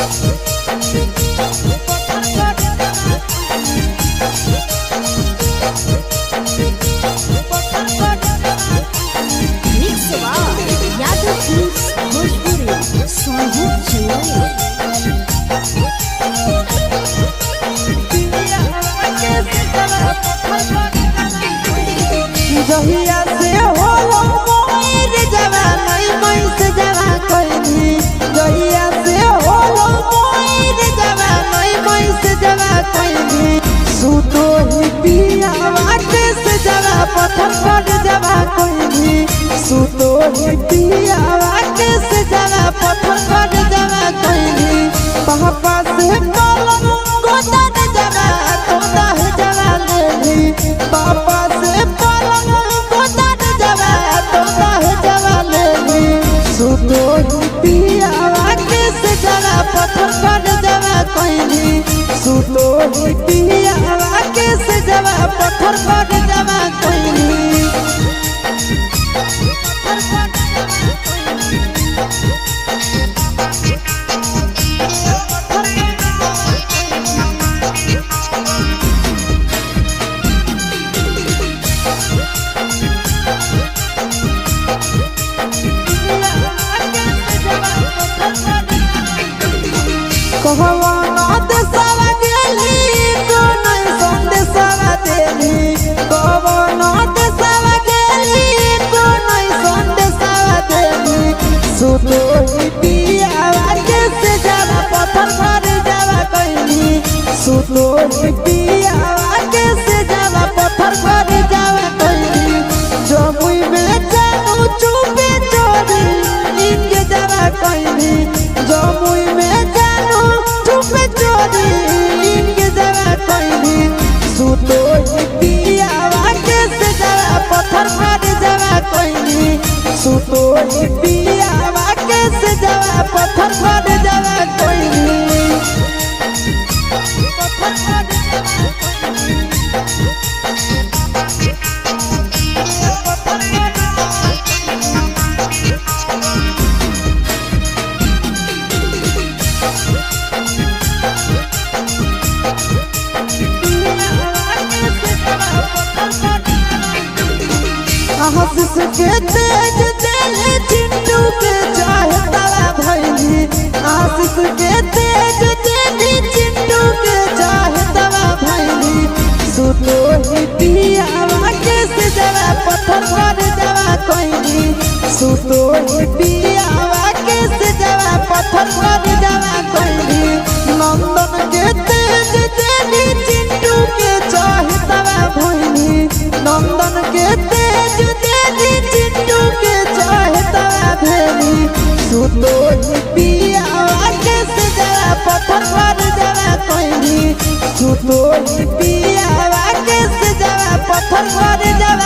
Mix by Yadav films Bhojpuri Sonu Chennai. जहिया से होलो मोर जवानी मैं से जवा कइनी। जहिया से होलो मोर जवानी मैं से जवा कइनी। सुतो ही पियावा के से जवा पत्थर पर जवा कइनी। सुतो ही पियावा के से जवा पत्थर पर जवा कइनी। पापा से कलम गोदन जवा तो दाह जवा लेनी। पापा से पलंग गोदन जवा तो दाह जवा लेनी। सुतो ही पियावा के से जवा पत्थर पर जवा कइनी। सुतो ही पियावा के से जवा पत्थर पर जवा कइनी। कहवाना देशवा गेली कोनै संदेशवा देली। कहवाना देशवा गेली कोनै संदेशवा देली। सुतो ही पियावा के से जावा पत्थर पर जावा कइनी। सुतो ही पियावा के से जावा पत्थर पर जावा कइनी। जमुई में जानू चुपे चोरी इनके जावा कइनी। जमुई में जानू चुपे चोरी इनके जावा कइनी। सुतो ही पियावा के से जावा पत्थर पर जावा कइनी। सुतो ही पियावा के से जावा पत्थर पर जावा कइनी। आशीष के तेज देले चिंटू के चाहे तारा भैली। आशीष के तेज देले चिंटू के चाहे तारा भैली। सुतो ही पियावा के से जवा पत्थर पर जवा कइनी। सुतो ही पियावा के से जवा पत्थर पर जवा कइनी। नंदन के तेज देले चिंटू के चाहे तारा भैली। नंदन के तेज देली चिंटू के चाहे तारा भेली। सुतो ही पियावा के से जवा पत्थर पर जवा कइनी। सुतो ही पियावा के से जवा पत्थर पर जवा।